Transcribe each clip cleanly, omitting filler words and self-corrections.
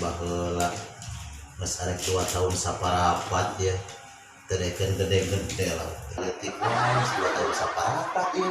Baheula geus arek 2 tahun saparapat ya. Teu dekeun gede-gede lah. Leutik wae geus 2 tahun saparapat ya.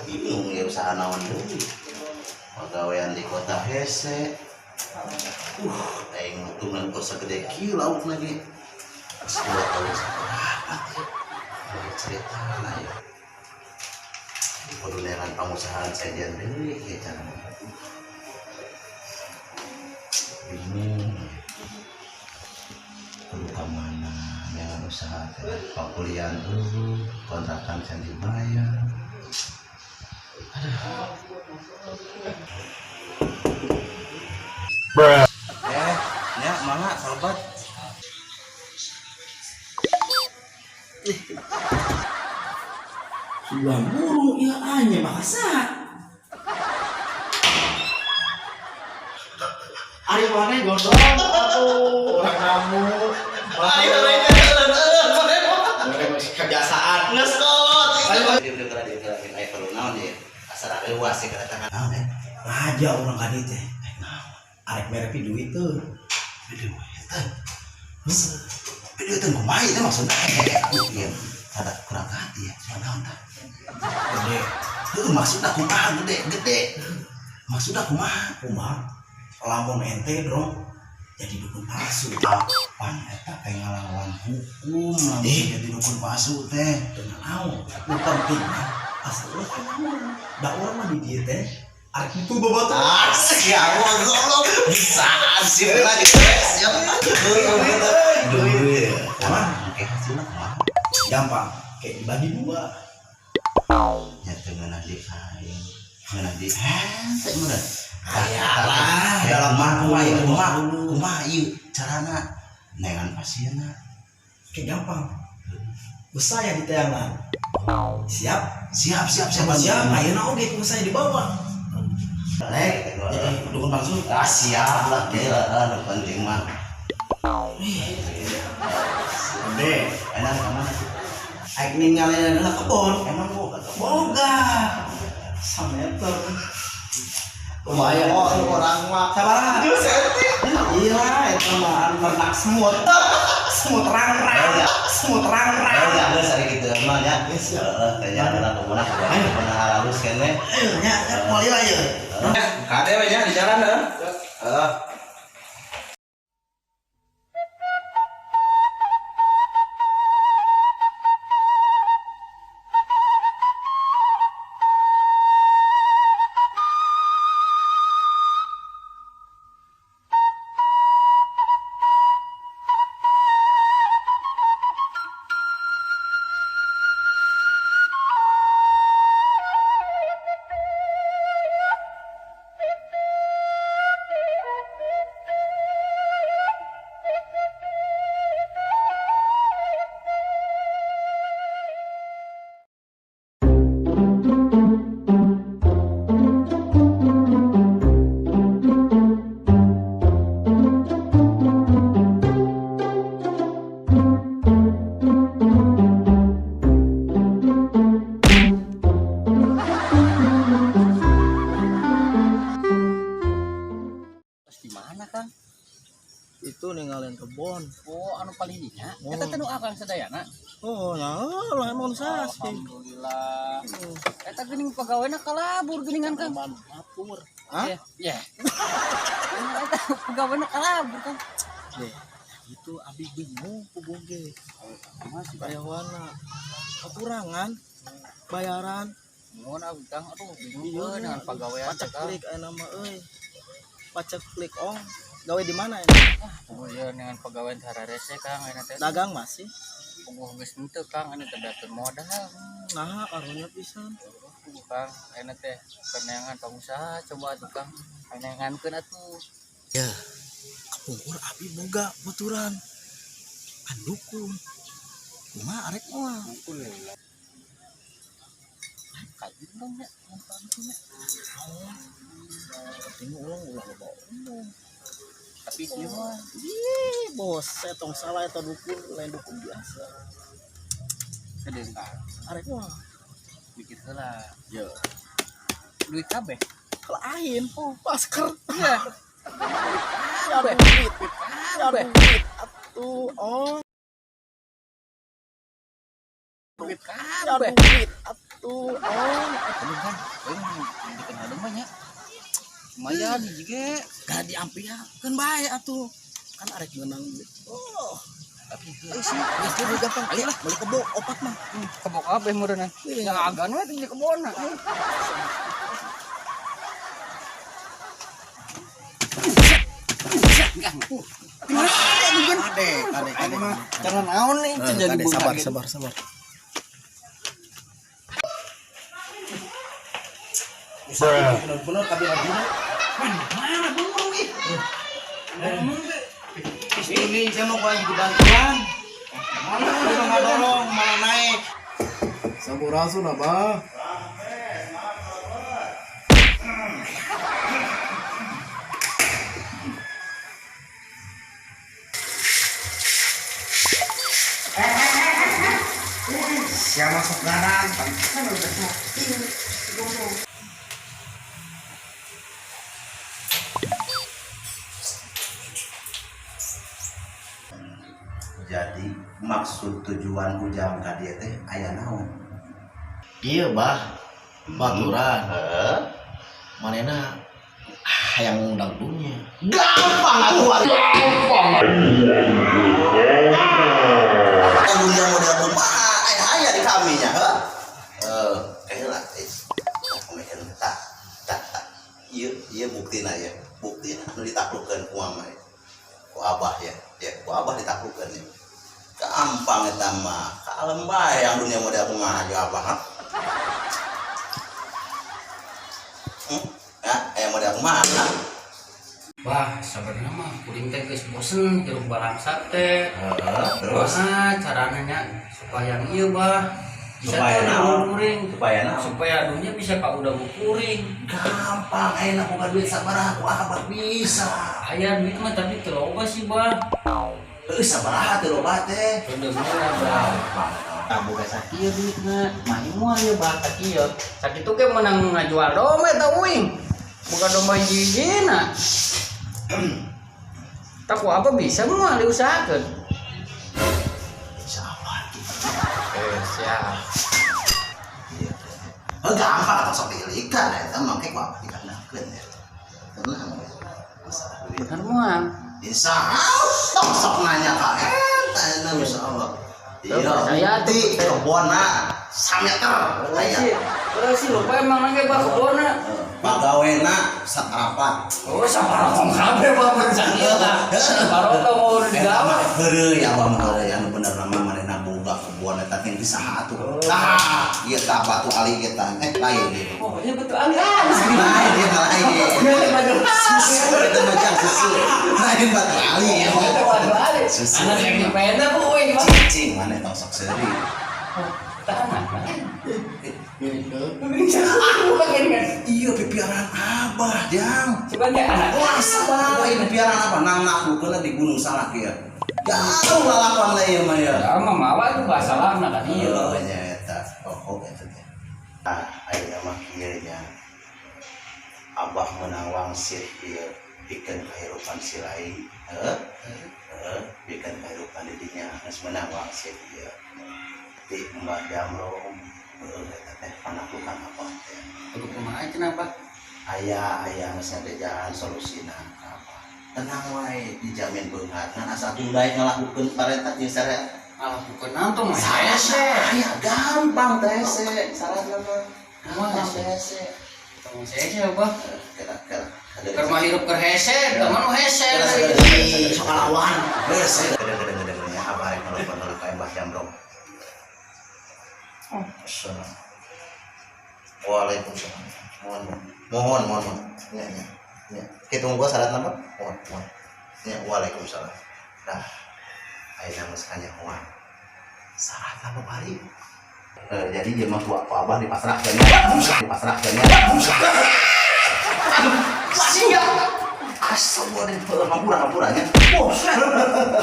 Bingung ya usaha naon deui. Pagawean di kota hese. Aing mah tungan kok sagede kieu laukna ge. Geus 2 tahun saparapat ya. Kudu ceritana ya. Kudu neangan pangusahaan sejen deui ieu carana. Bingung. Kudu ka mana neangan usaha teh. Pakulian eueuh, kontrakan can dibayar. Aduh. Bruh. Nya mangga salbat. Sudah burung ieu anya makasa. Ari mana gondrong atuh orang namu. Ari mana teh Mana masih kebiasaan. Geus kolot. Aya perlu naon ieu? Asal leuwas sih kedatangan. Naon eh? Raja orang ka dieu teh. Arek mere duit tuh. Duit teh. Duit teh kumaha ieu teh maksudna? Ieu rada kurang hati ya. Soal naon tah? Gede. Heuh, maksudna kumaha gede gede. Maksudna kumaha? Kumaha? Lamun ente dong jadi dukun palsu. Apaan eta kayak ngalawan hukum lamun jadi dukun palsu teh. Teu naon. Nu penting mah asal ulah naon. Da urang mah di dieu teh arek itu bobot. Ah, ya Allah, goblok. Bisa sih lah gitu. Siap. Duit. Kumaha? Oke, hasilna kumaha? Gampang, kayak dibagi dua. Ya teu ngeunah di aing. Ngeunah di henteu meureun. Aya lah, dalam dalam kumaha ieu kumaha dulu. Kumaha ieu carana neangan pasienna. Kayak gampang. Usaha di tayangan. Siap? Siap, siap, siap. Siap, ayeuna oge ku saya dibawa. Rek, Jadi dukun palsu. Ah, siap lah, gila lah, nu penting mah. Gede. Enak ka mana sih? Aik ninggalin adalah kebon. Emang boga kebon? Boga. Sameter. Lumayan oh orang mah. Sabar. Iya, itu mah ternak semut. Semut rang-rang. Semut rang-rang. Ya, geus ari kitu mah nya. Geus, ya. Heeh, teh nya urang kebunna kebunna halus keneh. Ayo, nya, nya moal lila ieu. Kade we nya di jalan heuh. Heeh. Di mana Kang? Itu ninggalin kebon. Oh, anu paling dinya. Oh. Eta teh nu akang sadayana. Oh, ya lah emang sah sih. Alhamdulillah. Eta geuning pegawena kalabur geuningan Kang. Mapur. Hah? Iya. Iya. Eta pegawena kalabur Kang. Deh, itu abi bingung ku boge. Masih Karyawana kekurangan bayaran. Mohon aku Kang, aduh bingung Iya, euy dengan pagawean teh pacek Kang. klik aya nama euy. Pacek klik ong. Gawe di mana ya? Oh iya dengan pagawean sararese Kang ayeuna teh. Dagang masih. Puguh geus henteu Kang, ayeuna teh beakeun modal. Nah, karunya pisan. Puguh Kang, ayeuna teh keneangan pangusaha coba atuh Kang. Neangankeun atuh. Ya, kapungkur abi boga baturan. Andukun. Kumaha arek moal? Kajun dong nya, mun nya. Penting ulang ulah loba omong. Tapi sih mah Ih, bos, saya tong salah eta dukun, lain dukun biasa. gede Kang. Arek moal. Mikir heula. Ya. Duit kabeh. Lain, oh, masker. Iya. Duit Kabeh. Duit. Kabeh. Duit atuh oh. Duit Kabeh. Duit atuh oh. Aduh kan, euy dikenal domba nya. Lumayan hiji ge. Gak diampiakeun bae atuh. Kan arek meunang duit. Oh. Tapi Eh sih, geus jadi gampang. Ayo lah, beli kebo opat mah. Kebo kabeh meureunna. Iya. Ya agan we teh di kebonna. Ade, ade, ade. Cara naon nih Eh, jadi ade, beunghar sabar, gitu. sabar, sabar. Bener-bener kabeh lagi. Mana burung ih? Ini saya mau lagi dibantuan. Mana nggak dorong, malah naik. Sampurasun Abah. Siapa masuk kanan? Jadi maksud tujuan Ujang ka dieu teh aya naon? Iya bah, baturan. Heeh. Manena hayang ngundang dunya. Gampang atuh. Gampang. Dunia model kumaha aya aya di kami nya, heuh. Eh, heula is. Komekeun tah tah tah. Ieu ieu buktina ya. Buktina anu ditaklukeun ku mama ya. Ku abah ya. Ya, ku abah ditaklukeun ya. Gampang eta mah. Kalem bae yang dunia model kumaha jeung abah, ha? Ya, aya model kumaha? Ha? Wah, sebenarnya mah kuring teh geus bosen hirup balangsa teh. Heeh, terus Wah, carana nya supaya ieu bah bisa Supaya teh naon? kuring. Supaya naon? Supaya dunia bisa ka udah kuring. Gampang ayeuna boga duit sabaraha ku abah bisa. Aya duit mah tapi teu loba sih bah. Heuh sabaraha teh loba teh. Bener bah. Tah boga sakieu duitna, mah moal ieu bah sakieu. Sakitu ge meunang ngajual domba eta uing. Boga domba hiji-hijina. Tak ku apa bisa moal diusahakeun. Insyaallah. Eh, siap. Iya. Heuh gampang atuh sok diilikan eta mah ke ku abah dikandangkeun ya. Tenang we. Masalah duit. Bener moal. Insyaallah tong sok nanya ka eta eta insyaallah. Iya, Saya tuh, bukti kebonna sameter aya. Sih, sih lupa emang nangge bah kebonna. Pagawena saparapat. Oh, saparotong kabeh bah sakieu tah. Saparotong mau digawe. Heureuy abah mah heureuy anu bener nama manehna boga kebon eta teh di saha atuh. Saha? Ieu tah batu ali ieu tah. Eh lain ieu. Oh, iya betul ali ah. Lain ieu mah lain. Susu eta mah jang susu. Lain batu ali ieu mah. Batu ali. Susu. Anak yang dipena bu euy, Bang. Cicing maneh tong sok seuri. Tahan. Iya pipiaran abah jang. Coba dia anak. Wah sabar ieu pipiaran abah nang naklukeun di Gunung Salak ieu. Jauh lalapan lah ieu mah ya. Ya mah mawa itu bahasa lama kan Iya iya. nya eta. Oh, eta teh. Ah, ayeuna mah kieu nya. Abah meunang wangsit ieu pikeun kahirupan si lain. Heuh. Heuh, pikeun kahirupan di dinya geus meunang wangsit ieu. Ti Mbah Jamrong heuh eta teh panaklukan abah teh. Kudu kumaha cenah, Pak? Aya aya geus ngabejaan solusina ka abah. Tenang wae dijamin beunghar. Ngan asa tundai ngalakukeun parentah jeung syariat. Alah bukan nantung mah Saya hese. aya gampang teh hese saranna mah. Gampang teh hese. Tong hese Bah. Kira kira. Keur mah hirup keur hese, teman nu hese. Sok lawan. Geus. Kadang-kadang ya abah rek nelpon heula ka Mbah Jamrong. Assalam. Waalaikumsalam. Mohon mohon mohon. mohon. Nya nya. Nya. Kitu gua syaratna mah. Mohon mohon. Nya waalaikumsalam. Nah, ayeuna geus kanyahoan. Syaratna mah bari. Eh, jadi ieu mah ku abah dipasrahkeun ya. Dipasrahkeun ya. Siap. Astagfirullah, hampura hampura nya.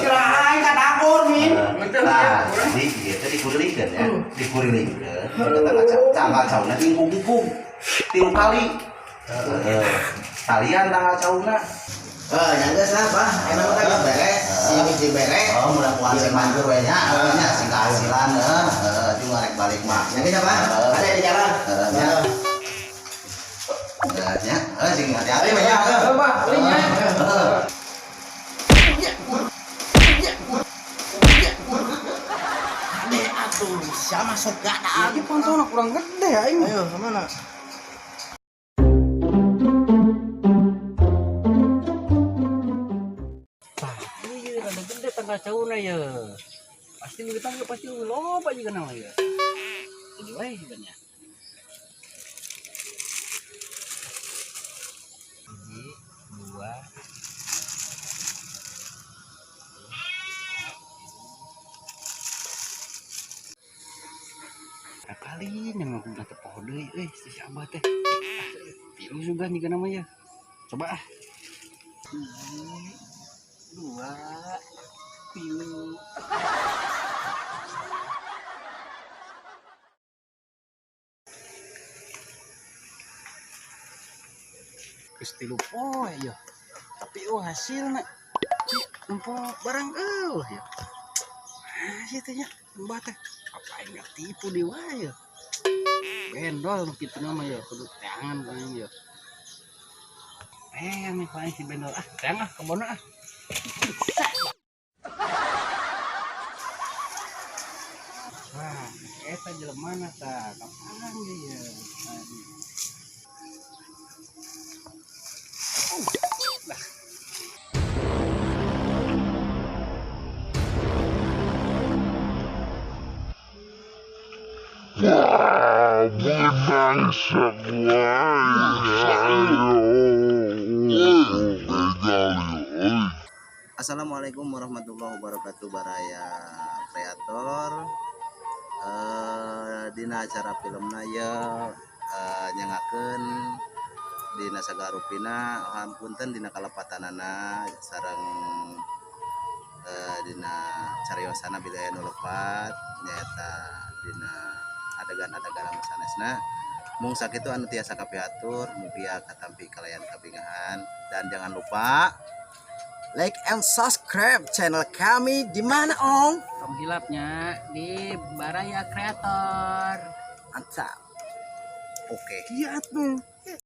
Kirain ka dapur, Min. Nah, jadi ieu teh dikurilikeun ya. Dikurilikeun, tanggal tanggal cauna diingkung-ingkung. Tilu kali. Heeh. Talian tanggal cauna. Eh, nya geus lah, Bah. Ayeuna mah geus beres. Si hiji beres. Oh, mudah-mudahan sing manjur we nya, nya sing kahasilan heuh, heuh jeung rek balik mah. Nya geus Bah. Ada di jalan. Heeh, nya. Heeh, nya. Heuh, sing hati-hati we nya. Heuh, Bah, ulin nya. Heeh. Ade atuh, siapa sok gadaan. Ieu pantona kurang gede aing. Ayo, kemana? Tah, ieu rada gede tanggal cauna ye. Pasti nu ditangkap pasti loba juga nama ye. Jadi wae sebenarnya. Hiji, dua, tiga kali yang aku udah tepoh deui euy si Abah teh. Ah, tilu juga nih namanya. Coba ah. Hiji, dua, tilu. Geus tilu poe ya. Tapi oh hasilna nempo barang eueuh ya. Ah, sih teh nya, mbah teh. Apa aing tipu deui wae ya. Bendol nu kitu mah ya, kudu teangan ku aing ya. Nih ku aing si bendol ah, teang ah kebon ah. Wah, eta jelemana tah, kapan ge ya? Aduh. Lah. Assalamualaikum warahmatullahi wabarakatuh baraya kreator. Dina acara filmna ye nyangakeun dina sagarupina hampunten dina kalepatanana sareng dina cariosana bila aya nu lepat nyaeta dina adegan-adegan anu sanesna. Mung sakitu anu tiasa kapihatur, mugia katampi kalayan kabingahan dan jangan lupa Like and subscribe channel kami di mana, Ong? Tong hilapnya di Baraya Kreator. Mantap. Oke. Iya tuh.